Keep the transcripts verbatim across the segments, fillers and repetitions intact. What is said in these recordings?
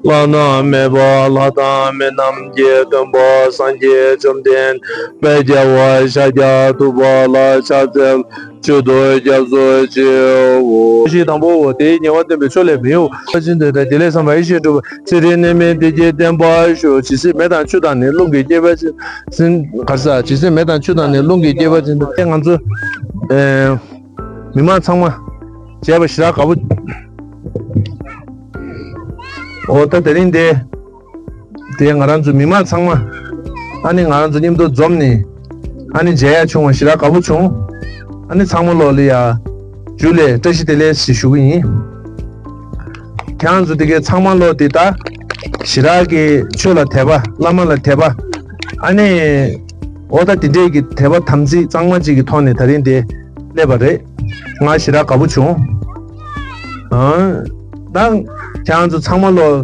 བླ་ན་མེད་པ་ལྷ་དང་མི་རྣམས་ཀྱི་མགོན་པོ་སངས་རྒྱས་བཅོམ་ལྡན་འདས་རྒྱལ་བ་ཤཱཀྱ་ཐུབ་པ་ལ་ཕྱག་འཚལ་མཆོད་དོ་སྐྱབས་སུ་མཆིའོ། ཞེས་དང་པོའོ། དེའི་ཉེ་བར་སྟོན་པའི་ཆོས་ལས་མི་གཡོ་བ་ཅན་དུ་དེ་ལས་བསམ་པ་ཡེ་ཤེས་སྒྲུབ་པ། ཚེ་རིང་ནད་མེད་བདེ་སྐྱིད་བརྟན་པར་ཤོག་ཇི་སྲིད་མེ་དང་ཆུ་དང་ནི་རླུང་གིས་བསྐྱེད་པ་ཅན། གར་ས་ཇི་སྲིད་མེ་དང་ཆུ་དང་ནི་རླུང་གིས་བསྐྱེད་པ་ཅན་དུ། ང་ཚོ་ཨེ། མི་མང་ཚང་མ་མཇལ་བ་ཞེ་དྲག་དགའ་པོ། འོ་ད་དེ་རིང་དེ། དེ་ང་རང་ཚོ་མི་མང་ཚང་མ། ཨ་ནི་ང་རང་ཚོ་མཉམ་དུ་འཛོམས་ནས། ཨ་ནི་མཇལ་ཡ་བྱུང་བ་ཞེ་དྲག་དགའ་པོ་བྱུང་། ཨ་ནི་ཚང་མ་ལོག་ལ་ཡ། ཇུ་ལེ་བཀྲ་ཤིས་བདེ་ལེགས་ཞེས་ཞུ་གི་ཡིན། ཁྱེད་རང་ཚོ་དེ་གའི་ཚང་མ་ལོག་དེ་ད། ཞེ་དྲག་གི་ཆོས་ལ་དད་པ་བླ་མ་ལ་དད་པ། ཨ་ནི། འོ་ད་དེ་འདྲས་ཀྱི་དད་པ་དམ་ཚིག་གཙང་མ་ཅིག་གི་ཐོག་ནས་ད་རིང་དེ་སླེབས་པ་རེད། ང་ཞེ་དྲག་དགའ་པོ་བྱུང་། ཨང་། ད་ཁྱེད་རང་ཚོ་ཚང་མ་ལོ་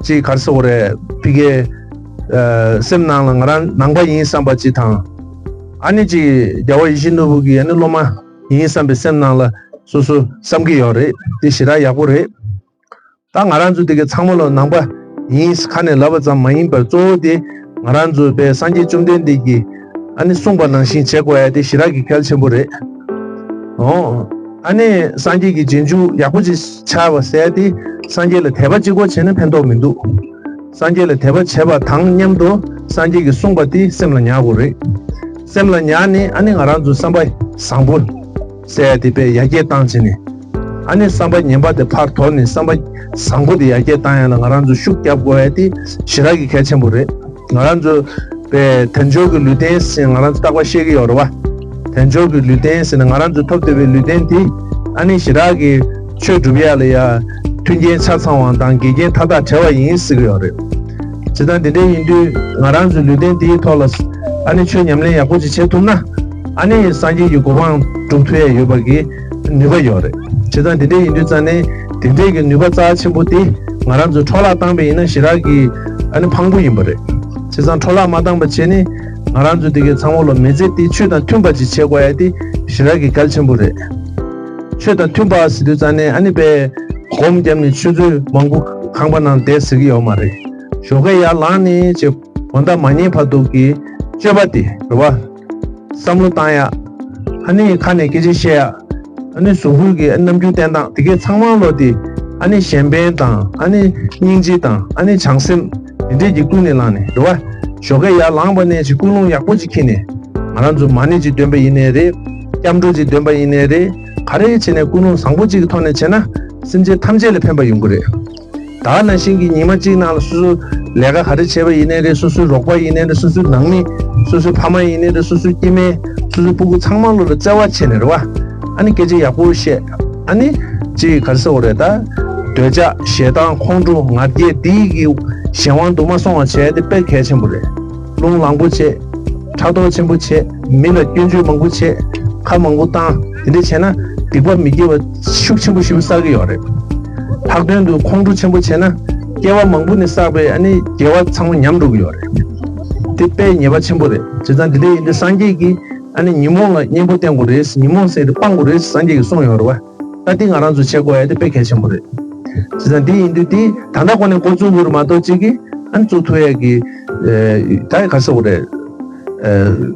ཅིག་ག་རེ་ཟེར་དགོས་རེད། ཕ་གིའི་ཨ། སེམས་ནང་ལ་ང་རང་ནང་པ་ཡིན་བསམ་པ་ཅིག་དང་། ཨ་ནི་ཅིག་རྒྱལ་བ་ཡིད་བཞིན་ནོར་བུ་གི་ཨ་ནི་སློབ་མ་ཡིན་བསམ་པའི་སེམས་ནང་ལ་སོ་སོ་བསམ་གྱི་ཡོད་རེད། དེ་ཞེ་དྲག་ཡག་པོ་རེད། ད་ང་རང་ཚོ་དེ་གའི་ཚང་མ་ལོ་ནང་པ་ཡིན་ཁ་ནས་ལབ་པ་ཙམ་མ་ཡིན་པར་གཙོ་བོ་དེ་ང་རང་ཚོ་པའི་སངས་རྒྱས་བཅོམ་ལྡན་འདས་ཀྱིས་ཨ་ནི་གསུངས་པ་ནང་བཞིན་བྱེད་དགོས་ཡ་དེ་ཞེ་དྲག་གི་གལ་ཆེན་པོ་རེད། འོ། ཨ་ནི་སངས་རྒྱས་ཀྱི་རྗེས་འཇུག་ཡག་པོ་ཅིག་ཆགས་པ་ཟེར་ཡ་དེ་སངས་རྒྱས་ལ་དད་པ་གཅིག་པོ་བྱས་ན་ཕན་ཐོགས་མི་འདུག་སངས་རྒྱས་ལ་དད་པ་བྱེད་པ་དང་མཉམ་དུ་སངས་རྒྱས་ཀྱིས་གསུངས་པ་དེ་སེམས་ལ་ཉར་དགོས་རེད། སེམས་ལ་ཉར་ནས་ཨ་ནི་ང་རང་ཚོ་བསམ་པ་བཟང་པོ་ཟེར་ཡ་དེ་དཔེ་ཡར་རྒྱས་བཏང་བྱས་ནས། ཨ་ནི་བསམ་པ་ངན་པ་དེ་ཕར་དོར་ནས་བསམ་པ་བཟང་པོ་དེ་ཡར་རྒྱས་བཏང་ཡ་ལ་ང་རང་ཚོ་ཤུགས་རྒྱབ་དགོས་ཡ་དེ་ཞེ་དྲག་གི་གལ་ཆེན་པོ་རེད། ང་རང་ཚོ་པའི་དལ་འབྱོར་གྱི་ལུས་རྟེན་ཟེར་ང་རང་ཚོ་རྟག་པར་བཤད་ཀྱི་ཡོད་རེད་བ། དལ་འབྱོར་གྱི་ལུས་རྟེན་ཟེར་ན་ང་རང་ཚོ་ཐོབ་བསྡད་པའི་ལུས་རྟེན་དེ་ཨ་ནི་ཞེ་དྲག་གི་ཆོས་སྒྲུབ་ཡ་ལ་ཡ་མཐུན་རྐྱེན་ཆ་ཚང་བ་དང་འགལ་རྐྱེན་མཐའ་དག་བྲལ་བ་ཡིན་ཟེར་གྱི་ཡོད་རེད། བྱས་ཙང་དེ་འདྲ་ཡིན་དུས་ང་རང་ཚོའི་ལུས་རྟེན་དེའི་ཐོག་ལ་ཨ་ནི་ཆོས་ཉམས་ལེན་ཡག་པོ་ཅིག་བྱེད་ཐུབ་ན་ཨ་ནི་སངས་རྒྱས་ཀྱི་གོ་འཕང་སྒྲུབ་ཐུབ་ཡ་ཡོད་པ་གི་ནུས་པ་ཡོད་རེད། བྱས་ཙང་དེ་འདྲ་ཡིན་དུས་ཙང་ནས་དེ་འདྲའི་གི་ནུས་པ་རྩ་ཆེན་པོ་དེ་ང་རང་ཚོས་འཕྲོ་བརླག་བཏང་པ་ཡིན་ན་ཞེ་དྲག་གི་ཨ་ནི་ཕངས་པོ་ཡིན་པ་རེད། བྱས་ཙང་འཕྲོ་བརླག་མ་བཏང་པ་བྱས་ནས་ང་རང་ཚོ་དེ་གའི་ཚང་མ་ལོ་མི་ཚེ་དེ་ཆོས་དང་མཐུན་པ་ཅིག་བྱེད་དགོས་ཡ་དེ་ཞེ་དྲག་གི་གལ་ཆེན་པོ་རེད། ཆོས་དང་མཐུན་པ་ཟེར་དུས་ཙང་ནས་ཨ་ནི་པའི་སྒོམ་བརྒྱབ་ནས་ཆུ་ཚོད་མང་པོ་ཁང་པ་ནང་བསྡད་ཟེར་གི་ཡོད་མ་རེད། ཞོགས་ཀས་ཡར་ལངས་ནས་ཅེ་དགོང་དག་མ་ཉལ་བར་དུ་གི་སྤྱོད་པ་དེ་རེད་བ། བསམ་བློ་བཏང་ཡ། ཨ་ནི་ཁ་ནས་སྐད་ཆ་བཤད་ཡ། ཨ་ནི་གཟུགས་པོ་གི་རྣམ་འགྱུར་བསྟན་སྟངས་དེ་གའི་ཚང་མ་ལོ་དེ་ཨ་ནི་གཞན་ཕན་དང་ཨ་ནི་སྙིང་རྗེ་དང་ཨ་ནི་བྱང་སེམས་དེ་འདྲས་ཀྱི་ཀུན་ནས་བསླངས་ནས་རེད་བ། ཞོགས་ཀས་ཡར་ལངས་པ་ནས་ཅིག་ཀུན་སློང་ཡག་པོ་ཅིག་འཁྱེར་ནས་ང་རང་ཚོ་མ་ཎི་ཅིག་འདོན་པ་ཡིན་ནའི་རེད། སྐྱབས་འགྲོ་ཅིག་འདོན་པ་ཡིན་ནའི་རེད། ག་རེ་བྱས་ནས་ཀུན་སློང་བཟང་པོ་ཅིག་གི་ཐོག་ནས་བྱས་ན་སེམས་ཅན་ཐམས་ཅད་ལ་ཕན་པ་ཡོང་གི་རེད། ད་ག་ནང་བཞིན་གྱི་ཉི་མ་གཅིག་ནང་ལ་སོ་སོ་ལས་ཀ་ག་རེ་བྱས་པ་ཡིན་ནའི་རེད། སོ་སོའི་རོགས་པ་ཡིན་ནའི་རེད། སོ་སོའི་ནང་མི། སོ་སོའི་ཕ་མ་ཡིན་ནའི་རེད། སོ་སོའི་སྐྱེ་དམན། སོ་སོའི་སྤུ་གུ་ཚང་མ་ལོ་ལ་བརྩེ་བ་བྱས་ནས་རེད་བ། ཨ་ནི་སྐད་ཆ་ཡག་པོ་བཤད། ཨ་ནི་ཅིག་ག་རེ་ཟེར་དགོས་རེད་ད། འདོད་ཆགས་ཞེ་སྡང་ཁོང་ཁྲོ་ང་རྒྱལ་འདི་གི་གཞན་དབང་དུ་མ་སོང་བ་བྱས་ཏེ་དཔེ་གལ་ཆེན་པོ་རེད། རླུང་ལངས་པོ་བྱས། ཕྲག་དོག་ཆེན་པོ་བྱས། མི་ལ་སྐྱོན་བརྗོད་མང་པོ་བྱས། ཁ་མང་པོ་བཏང་། དེ་འདྲ་བྱས་ན་སྡིག་པ་མི་དགེ་བ་ཤུགས་ཆེན་པོ་ཞེ་པོ་བསགས་ཀྱི་ཡོད་རེད། ལྷག་དོན་དུ་ཁོང་ཁྲོ་ཆེན་པོ་བྱས་ན་སྐྱེ་བ་མང་པོ་ནས་བསགས་པའི་ཨ་ནི་དགེ་བ་ཚང་མ་ཉམས་འགྲོ་གི་ཡོད་རེད། དེ་དཔེ་ཉེས་པ་ཆེན་པོ་རེད། བྱས་ཙང་འདི་འདྲ་ཡིན་དུས་སངས་རྒྱས་ཀྱིས་ཨ་ནི་ཉོན་མོངས་ལ་གཉེན་པོ་བསྟེན་དགོས་རེད། ཉོན་མོངས་ཟེར་དེ་སྤང་དགོས་རེད་སངས་རྒྱས་ཀྱིས་གསུངས་ཡོད་རེད་བ། ད་འདི་ང་རང་ཚོ་བྱེད་དགོས་ཡ་དེ་དཔེ་གལ་ཆེན་པོ་རེད། བྱས་ཙང་འདི་ཡིན་དུས་འདི་ད་ལྟ་ཁོ་ནས་འགོ་བཙུགས་དགོས་རེད་མ་གཏོགས་གཅིག་གིས་ཨ་ནི་བཙུགས་ཐུབ་ཡ་གི་ད་ག་ཟེར་དགོས་རེད།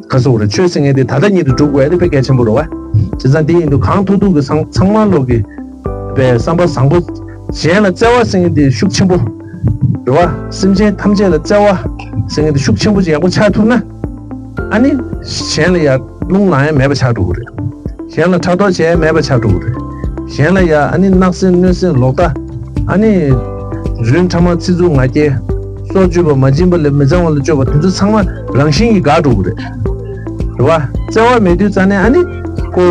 ག་ཟེར་དགོས་རེད། ཆོས་ཟེར་མཁན་དེ་ད་ལྟ་ཉིད་དུ་སྒྲུབ་དགོས་ཡ་དེ་དཔེ་གལ་ཆེན་པོ་རེད་བ། བྱས་ཙང་འདི་ཡིན་དུས་གང་ཐུབ་ཐུབ་ཀྱི་ཚང་ཚང་མ་ལོག་གི་པའི་བསམ་པ་བཟང་པོ། གཞན་ལ་བརྩེ་བ་ཟེར་མཁན་དེ་ཤུགས་ཆེན་པོ་རེད་བ། སེམས་ཅན་ཐམས་ཅད་ལ་བརྩེ་བ་ཟེར་མཁན་དེ་ཤུགས་ཆེན་པོ་ཅིག་ཡག་པོ་ཆགས་ཐུབ་ན། ཨ་ནི་གཞན་ལ་ཡ་རླུང་ལངས་ཡ་མེད་པ་ཆགས་འགྲོ་གི་རེད། གཞན་ལ་ཕྲག་དོག་བྱས་ཡ་མེད་པ་ཆགས་འགྲོ་གི་རེད། གཞན་ལ་ཡ་ཨ་ནི་བརྣབ་སེམས་གནོད་སེམས་ལོག་ལྟ། ཨ་ནི་རྫུན་ཕྲ་མ་ཚིག་རྩུབ་ང་རྒྱལ། སྲོག་གཅོད་པ་མ་བྱིན་པ་ལས་མི་གཙང་བ་ལ་སྤྱོད་པ་དེ་ཚོ་ཚང་མ་རང་བཞིན་གྱིས་འགག་འགྲོ་གི་རེད། རེད་བ། བརྩེ་བ་མེད་དུས་ཙང་ནས་ཨ་ནི་ཁོ་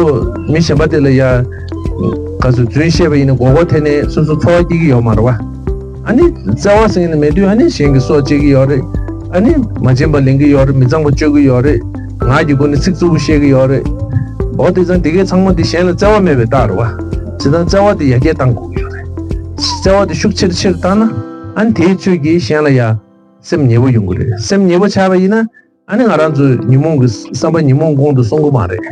མི་གཞན་པ་དེ་ལ་ཡ་ག་ཚོད་རྫུན་བཤད་པ་ཡིན་ན་མགོ་སྐོར་ཐེབས་ནས་སོ་སོ་ཚོར་བ་སྐྱེ་གི་ཡོད་མ་རེད་བ། ཨ་ནི་བརྩེ་བ་ཟེར་མཁན་མེད་དུས་ཨ་ནི་གཞན་གྱི་སྲོག་བཅད་ཀྱི་ཡོད་རེད། ཨ་ནི་མ་བྱིན་པ་ལེན་གྱི་ཡོད་རེད། མི་གཙང་བ་སྤྱོད་ཀྱི་ཡོད་རེད། ངག་གི་སྒོ་ནས་ཚིག་རྩུབ་པོ་བཤད་ཀྱི་ཡོད་རེད། འོ་དེ་ཙང་དེ་གའི་ཚང་མ་དེ་གཞན་ལ་བརྩེ་བ་མེད་པའི་རྟགས་རེད་བ། བྱས་ཙང་བརྩེ་བ་དེ་ཡར་རྒྱས་གཏང་དགོས་ཀྱི་ཡོད་རེད། བརྩེ་བ་དེ་ཤུགས་ཆེར་ཆེར་བཏང་ན་ཨ་ནི་དེའི་ཚོད་ཀྱིས་གཞན་ལ་ཡ་སེམས་ཉེ་བོ་ཡོང་གི་རེད། སེམས་ཉེ་བོ་ཆགས་པ་ཡིན་ན། ཨ་ནི་ང་རང་ཚོས་ཉོན་མོངས་ཀྱི་བསམ་པ་ཉོན་མོངས་གོང་དུ་སོང་གི་མ་རེད།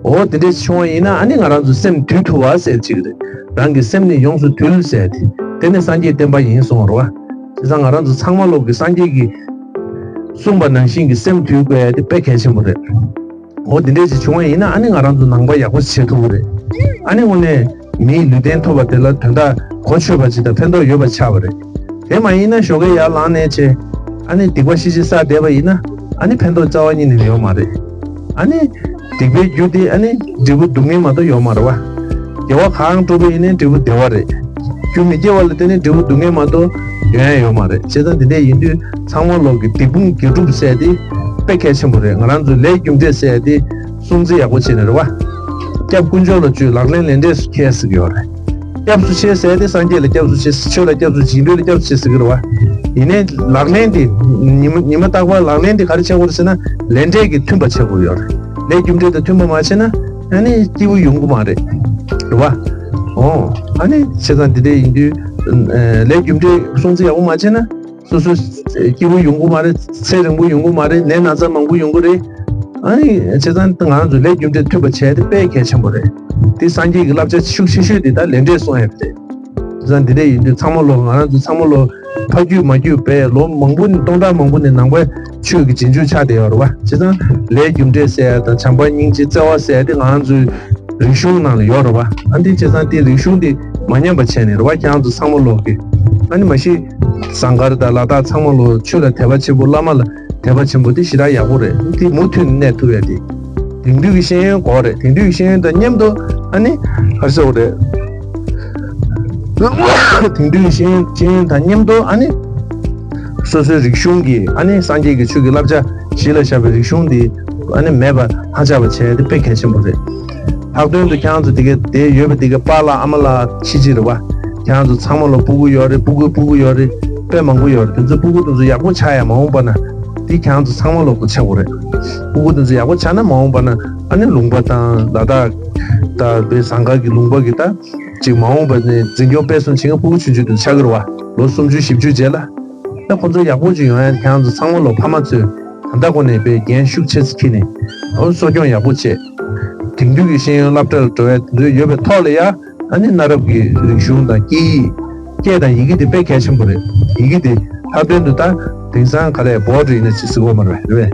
འོ་དེ་འདྲས་བྱུང་བ་ཡིན་ན་ཨ་ནི་ང་རང་ཚོ་སེམས་དུལ་ཐུབ་པ་ཟེར་ཅིག་རེད། རང་གི་སེམས་ནི་ཡོངས་སུ་དུལ་ཟེར་དེ། དེ་ནི་སངས་རྒྱས་བསྟན་པ་ཡིན་གསུངས་པ་རེད་ བྱས་ཙང་ང་རང་ཚོ་ཚང་མ་ལོག་གི་སངས་རྒྱས་ཀྱིས་གསུངས་པ་ནང་བཞིན་གྱི་སེམས་དུལ་དགོས་ཡ་དེ་དཔེ་གལ་ཆེན་པོ་རེད། འོ་དེ་འདྲས་ཅིག་བྱུང་བ་ཡིན་ན་ཨ་ནི་ང་རང་ཚོ་ནང་པ་ཡག་པོ་ཞིག་བྱེད་ཐུབ་ཀྱི་རེད། ཨ་ནི་དངོས་གནས་མིའི་ལུས་རྟེན་ཐོབ་པ་དེ་ལ་དོན་དག་གོ་ཆོད་པ་ཅིག་དང་ཕན་ཐོགས་ཡོད་པ་ཆགས་པ་རེད། དེ་མ་ཡིན་ན་ཞོགས་ཀས་ཡར་ལངས་ནས་བྱས་ཨ་ནི་སྡིག་པ་ཤི་ཤི་བསགས་བསྡད་པ་ཡིན་ན་ཨ་ནི་ཕན་ཐོགས་རྩ་བ་ཉིད་ནས་ཡོད་མ་རེད། ཨ་ནི་སྡིག་པའི་རྒྱུ་དེ་ཨ་ནི་འབྲས་བུ་སྡུག་བསྔལ་མ་གཏོགས་ཡོད་མ་རེད་བ། དགེ་བ་གང་བསྒྲུབས་པ་ཡིན་ནའི་འབྲས་བུ་བདེ་བ་རེད། རྒྱུ་མི་དགེ་བ་ལ་བརྟེན་ནས་འབྲས་བུ་སྡུག་བསྔལ་མ་གཏོགས་ཡོང་ཡ་ཡོད་མ་རེད། བྱས་ཙང་དེ་འདྲས་ཡིན་དུས་ཚང་མ་ལོག་གི་སྡིག་སྤོང་དགེ་སྒྲུབ་ཟེར་དེ་དཔེ་གལ་ཆེན་པོ་རེད། ང་རང་ཚོའི་ལས་རྒྱུ་འབྲས་ཟེར་དེ་སྲུང་བརྩི་ཡག་པོ་བྱས་ནས་རེད་བ། སྐྱབས་དཀོན་མཆོག་ལ་བཅོལ། ལག་ལེན་ལས་འབྲས་སུ་མཁས་ཟེར་གྱི་ཡོད་རེད། སྐྱབས་སུ་མཆི་ཟེར་དེ་སངས་རྒྱས་ལ་སྐྱབས་སུ་མཆི། ཆོས་ལ་སྐྱབས་སུ་མཆི། འདོད་ལ་སྐྱབས་སུ་མཆི་ཟེར་གྱི་རེད་བ། ཡིན་ནའི་ལག་ལེན་དེ་ཉི་མ་ཉི་མ་རྟག་པར་ལག་ལེན་དེ་ག་རེ་བྱེད་དགོས་རེད་ཟེར་ན་ལས་འབྲས་ཀྱི་མཐུན་པ་བྱེད་དགོས་ཡོད་རེད། ལས་རྒྱུ་འབྲས་དང་མཐུན་པ་མ་བྱས་ན་ཨ་ནི་སྐྱིད་པོ་ཡོང་གི་མ་རེད། རེད་བ། ཨོ། ཨ་ནི་བྱས་ཙང་འདི་འདྲས་ཡིན་དུས་ལས་རྒྱུ་འབྲས་སྲུང་བརྩི་ཡག་པོ་མ་བྱས་ན། སོ་སོ་སྐྱིད་པོ་ཡོང་གི་མ་རེད། ཚེ་རིང་པོ་ཡོང་གི་མ་རེད། ནད་ན་ཚ་མང་པོ་ཡོང་གི་རེད། ཨ་ནི་བྱས་ཙང་ང་རང་ཚོ་ལས་རྒྱུ་འབྲས་མཐུན་པ་བྱས་ཏེ་དཔེ་གལ་ཆེན་པོ་རེད། འདི་སངས་རྒྱས་ཀྱི་བསླབ་བྱ་ཤུགས་ཆེ་ཤོས་འདི་ད་ལས་འབྲས་སྲུང་ཡ་རེད། བྱས་ཙང་འདི་འདྲས་ཡིན་དུས་ཚང་མ་ལོ་ང་རང་ཚོ་ཚང་མ་ལོ་ཕ་རྒྱུད་མ་རྒྱུད་པས་ལོ་མང་པོ་ནས་སྟོང་ཕྲག་མང་པོ་ནས་ནང་པའི་ཆོས་ཀྱི་རྗེས་འཇུག་ཆགས་བསྡད་ཡོད་རེད་བ། བྱས་ཙང་ལས་རྒྱུ་འབྲས་ཟེར་ཡ་དང་བྱམས་པ་སྙིང་རྗེ་བརྩེ་བ་ཟེར་ཡ་དེ་ང་རང་ཚོའི་རིག་གཞུང་ནང་ལ་ཡོད་རེད་བ། ཨ་འདི་བྱས་ཙང་དེ་རིག་གཞུང་དེ་མ་ཉམས་པ་བྱས་ནས་རེད་བ། ཁྱེད་རང་ཚོ་ཚང་མ་ལོག་གི་ཨ་ནི་མ་གཞི་ཟངས་དཀར་དང་ལ་དྭགས་ཚང་མ་ལོག་ཆོས་ལ་དད་པ་ཆེན་པོ་བླ་མ་ལ་དད་པ་ཆེན་པོ་དེ་ཞེ་དྲག་ཡག་པོ་རེད། དེ་མུ་མཐུད་ནས་གནས་ཐུབ་ཡ་དེ་དེང་དུས་ཀྱི་ཤེས་ཡོན་དགོས་རེད། དེང་དུས་ཀྱི་ཤེས་ཡོན་དང་མཉམ་དུ་ཨ་ནི་ག་རེ་ཟེར་དགོས་རེད། དེང་དུས་ཀྱི་ཤེས་ཡོན་ཤེས་ཡོན་དང་མཉམ་དུ་ཨ་ནི་སོ་སོའི་རིག་གཞུང་གི་ཨ་ནི་སངས་རྒྱས་ཀྱི་ཆོས་ཀྱི་བསླབ་བྱ་གཞི་ལ་བཞག་པའི་རིག་གཞུང་འདི་ཨ་ནི་མེད་པ་ཧ་ཅག་པ་བྱས་ཏེ་དཔེ་གལ་ཆེན་པོ་རེད། ལྷག་དོན་དུ་ཁྱེད་རང་ཚོ་དེ་ག་དེ་ཡོད་པ་དེ་ག་པཱ་ལགས་ཨ་མ་ལགས་ཁྱེད་ཅག་རེད་བ། ཁྱེད་རང་ཚོ་ཚང་མ་ལ་སྤུ་གུ་ཡོད་རེད། སྤུ་གུ་སྤུ་གུ་ཡོད་རེད། དཔེ་མང་པོ་ཡོད་རེད། དེ་ཚོ་སྤུ་གུ་དེ་ཚོ་ཡག་པོ་ཆགས་ཡ་མ་འོངས་པ་ན་དེ་ཁྱེད་རང་ཚོ་ཚང་མ་ལ་གོ་ཆགས་དགོས་རེད། སྤུ་གུ་དེ་ཚོ་ཡག་པོ་ཆགས་ན་མ་འོངས་པ་ན་ཨ་ནི་ལུང་པ་དང་ལ་དྭགས་དང་བའི་ཟངས་དཀར་གྱི་ལུང་པ་གི་ད་ཅིག་མ་འོངས་པ་ནས་འཛིན་སྐྱོང་སྤེལ་གསུམ་བྱེད་མཁན་སྤུ་གུ་ཆུང་ཆུང་དེ་ཆགས་ཀྱི་རེད་བ། ལོ་སུམ་ཅུ་བཞི་བཅུ་རྗེས་ལ། ད་ཁོ་ཚོ་ཡག་པོ་ཅིག་ཡོང་ཡ་ཁྱེད་རང་ཚོ་ཚང་མ་ལོ་ཕ་མ་ཚོས་ད་ལྟ་ཁོ་ནས་དཔེ་འགན་ཤུགས་ཆེ་ཙམ་འཁྱེར་ནས་ཨོ་གསོ་སྐྱོང་ཡག་པོ་བྱེད། དེང་དུས་ཀྱི་ཤེས་ཡོན་སློབ་གྲྭ་ལ་འགྲོ་ཡ་དེ་ཚོ་ཡོད་པའི་ཐོག་ལ་ཡ་ཨ་ནི་གནའ་རབས་ཀྱི་རིག་གཞུང་དང་སྐད་ཡིག་སྐད་དང་ཡི་གེ་དེ་དཔེ་གལ་ཆེན་པོ་རེད། ཡི་གེ་དེ་ལྷག་དོན་དུ་ད་དེང་སང་ག་རེ་བོད་རིག་ན་ཅི་ཟེར་གོ་མ་རེད་རེད་པས།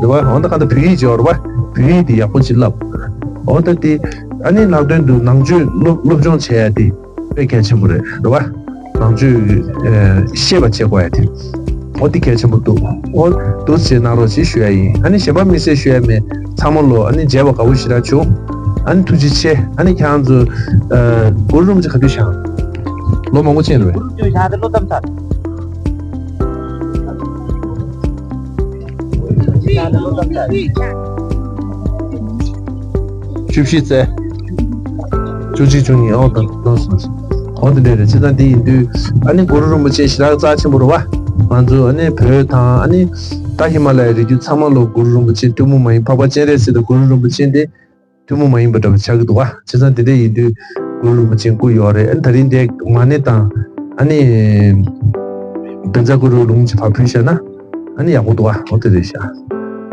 རེད་བ། འོ་ད་ག་ད་བོད་ཡིག་ཅིག་ཡོད་རེད་བ། བོད་ཡིག་དེ་ཡག་པོ་ཅིག་བསླབ། འོ་ད་དེ་ཨ་ནི་ལྷག་དོན་དུ་ནང་ཆོས་སློབ་སློབ་སྦྱོང་བྱེད་ཡ་དེ། དཔེ་གལ་ཆེན་པོ་རེད། རེད་བ། ནང་ཆོས་ཀྱི་ཨེ་ཤེས་པ་བྱེད་དགོས་ཡ་དེ། འོ་འདི་གལ་ཆེན་པོ་འདུག་འོ་འདུག་བྱེད་གནང་རོགས་ཞེས་ཞུ་ཡ་ཡིན། ཨ་ནི་གཞན་པ་དམིགས་བསལ་ཞུ་ཡ་མེད། ཚང་མ་ལོ་ཨ་ནི་མཇལ་བ་དགའ་བོ་ཞེ་དྲག་བྱུང་། ཨ་ནི་ཐུགས་རྗེ་ཆེ། ཨ་ནི་ཁྱེད་རང་ཚོ་ཨེ་གུ་རུ་རིན་པོ་ཆེ་ག་དུས་བཞེངས། ལོ་མང་པོ་ཕྱིན་རེད། བཅུ་བཞི་ཚེས། བཅུ་གཅིག་བཅུ་གཉིས། ཨོ་ད་ལོ་སོང་སོང་། ཨོ་དེ་འདྲ་རེད། བྱས་ཙང་དེ་ཡིན་དུས་ཨ་ནི་གུ་རུ་རིན་པོ་ཆེ་ཞེ་དྲག་རྩ་ཆེན་པོ་རེད་བ། ང་ཚོ་ཨ་ནི་བོད་དང་ཨ་ནི་ད་ཧི་མ་ལ་ཡའི་རི་རྒྱུད་ཚང་མ་ལོ་གུ་རུ་རིན་པོ་ཆེ་ཐུན་མོང་མ་ཡིན། འཕགས་པ་སྤྱན་རས་གཟིགས་དང་གུ་རུ་རིན་པོ་ཆེ་འདི་ཐུན་མོང་མ་ཡིན་པ་འདྲ་བ་ཆགས་ཀྱི་འདུག་བ། བྱས་ཙང་དེ་འདྲ་ཡིན་དུས་གུ་རུ་རིན་པོ་ཆེ་སྐུ་ཡོད་རེད། ཨ་ནི་ད་རིང་དེ་མ་ཎི་དང་ཨ་ནི་བཛྲ་གུ་རུ་ལུང་གཅིག་ཕར་ཕུལ་བཞག་ན་ཨ་ནི་ཡག་པོ་འདུག་བ། འོ་དེ་རེད་ཤག་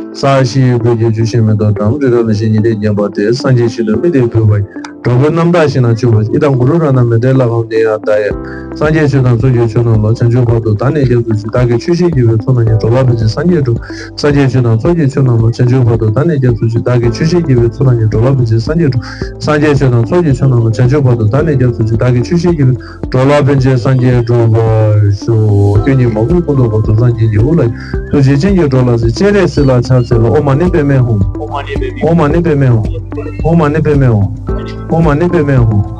ས་གཞི་བོད་ཀྱི་རྒྱུད་ཤེས་མི་རྟོག་གྲངས་རེ་རེ་ལ་ཞེན་ཉིད་དེ་ཉམས་པ་དེ། སངས་རྒྱས་ཆོས་དང་མི་དེ་བོད་པ་ཡི། གྲོགས་པོའི་རྣམ་དག་ཞིག་ན་གྱུར་པ་ཡི། ཨི་དང་གུ་རུ་ར་ན་མི་འབྲལ་ལ་ཧོ་ནི་ཡ་ད་ཡ། སངས་རྒྱས་ཆོས་དང་ཚོགས་ཀྱི་མཆོག་རྣམས་ལ། བྱང་ཆུབ་བར་དུ་བདག་ནི་སྐྱབས་སུ་མཆི། བདག་གིས་ཆོས་བཤད་བགྱིས་པའི་ཚོགས་རྣམས་ཀྱིས། འགྲོ་ལ་ཕན་ཕྱིར་སངས་རྒྱས་འགྲུབ། སངས་རྒྱས་ཆོས་དང་ཚོགས་ཀྱི་མཆོག་རྣམས་ལ། བྱང་ཆུབ་བར་དུ་བདག་ནི་སྐྱབས་སུ་མཆི། བདག་གིས་ཆོས་བཤད་བགྱིས་པའི་ཚོགས་རྣམས་ཀྱིས། འགྲོ་ལ་ཕན་ཕྱིར་སངས་རྒྱས་འགྲུབ། སངས་རྒྱས་ཆོས་དང་ཚོགས་ཀྱི་མཆོག་རྣམས་ལ། བྱང་ཆུབ་བར་དུ་བདག་ནི་སྐྱབས་སུ་མཆི། བདག་གིས་ཆོས་བཤད་བགྱིས་པའི། འགྲོ་ལ་ཕན་ཕྱིར་སངས་རྒྱས་འགྲུབ་པར་ཤོག་ཁྱོད་ཉིད་མ་གུས་ཀུན་ཏུ་བབ་ཚུལ་སངས་རྒྱས་ཀྱི་དབུ་ལ། ཐུགས་རྗེ་ཅན་གྱིས་འགྲོ་ལ་གཟིགས། སྤྱན་རས་གཟིགས་ལ་ཕྱག་འཚལ་ལོ། ཨོཾ་མ་ཎི་པདྨེ་ཧཱུྃ། ཨོཾ་མ་ཎི་པདྨེ་ཧཱུྃ། ཨོཾ་མ་ཎི་པདྨེ་ཧཱུྃ། ཨོཾ་མ་ཎི་པདྨེ་ཧཱུྃ།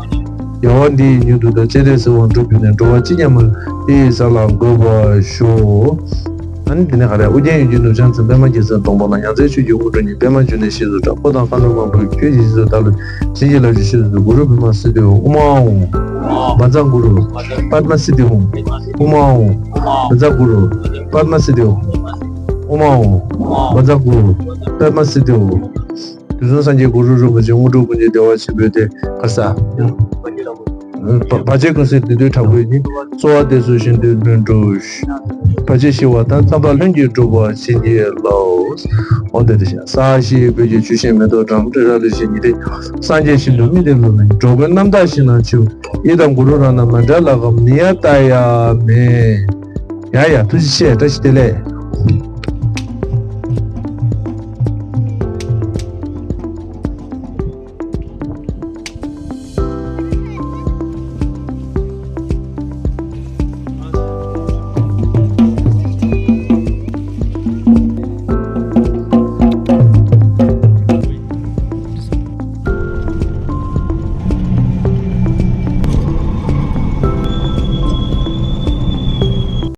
རྒྱལ་བ་འདི་ཡི་མྱུར་དུ་བདག། སྤྱན་རས་གཟིགས་དབང་འགྲུབ་གྱུར་ནས། འགྲོ་བ་སྤྱི་མཉམ་མ་ལ། དེ་ཡི་ས་ལ་འགོད་པར་ཤོག་ཨ་ནི་དེ་ནས་ག་རེ། ཨོ་རྒྱན་ཡུལ་གྱི་ནུབ་བྱང་མཚམས། པདྨ་རྒྱལ་མཚན་སྡོང་པོ་ལ། ཡང་རྩེ་ཆོས་ཀྱི་དབང་སྒྲོན་གཉིས། པདྨ་འབྱུང་གནས་གཤེགས་སུ་གྲགས། འཁོར་དང་མཁའ་འགྲོ་མང་པོས་ཁྱོད་ཀྱི་རྗེས་སུ་བདག་སློབ་ཅིང་། བྱིན་གྱིས་བརླབ་ཕྱིར་གཤེགས་སུ་གསོལ། གུ་རུ་པདྨ་སིདྡྷི་ཧཱུྃ། ཨོཾ་ཨཱཿཧཱུྃ། བཛྲ་གུ་རུ་པདྨ་སིདྡྷི་ཧཱུྃ། ཨོཾ་ཨཱཿཧཱུྃ། བཛྲ་གུ་རུ་པདྨ་སིདྡྷི་ཧཱུྃ། ཨོཾ་ཨཱཿཧཱུྃ། བཛྲ་གུ་རུ་པདྨ་སིདྡྷི་ཧཱུྃ། དུས་གསུམ་སངས་རྒྱས་གུ་རུ་རིན་པོ་ཆེ། དངོས་གྲུབ་ཀུན་གྱི་བདེ་བ་ཆེན་པོའི་གཏེར། ག་ས། བར་ཆད་ཀུན་སེལ་བདུད་འདུལ་དྲག་པོའི་སྙིང་། གསོལ་བ་འདེབས་སོ་གཞན་དོན་ལྷུན་གྲུབ་ཤོག་བར་ཆད་ཞི་བ་དང་། ཙམ་པ་ལྷུན་གྱིས་གྲུབ་པར་བྱིན་གྱིས་རློབས། འོ་དེ་དེ་བཞིན། ས་གཞི་བོད་ཀྱི་ཆུ་ཤིང་མེ་ཏོག་བཀྲ་མོ་སྤྲེལ་རབ་ལེགས་བཞད་ཉི་ཟླའི་སངས་རྒྱས་ཞིང་དུ་སྨིན་ཏེ་ལོ་ལ་འགྲོ་ཀུན་རྣམ་དག་ཞིང་ན་འཆི་བ། ཡི་དམ་གུ་རུ་རཏྣ་མ་འདྲ་ལ་གམ་ནི་ཡ་ལྟ་ཡ་མེད། ཡ་ཡ་ཐུགས་རྗེ་ཆེ། བཀྲ་ཤིས་བདེ་ལེགས།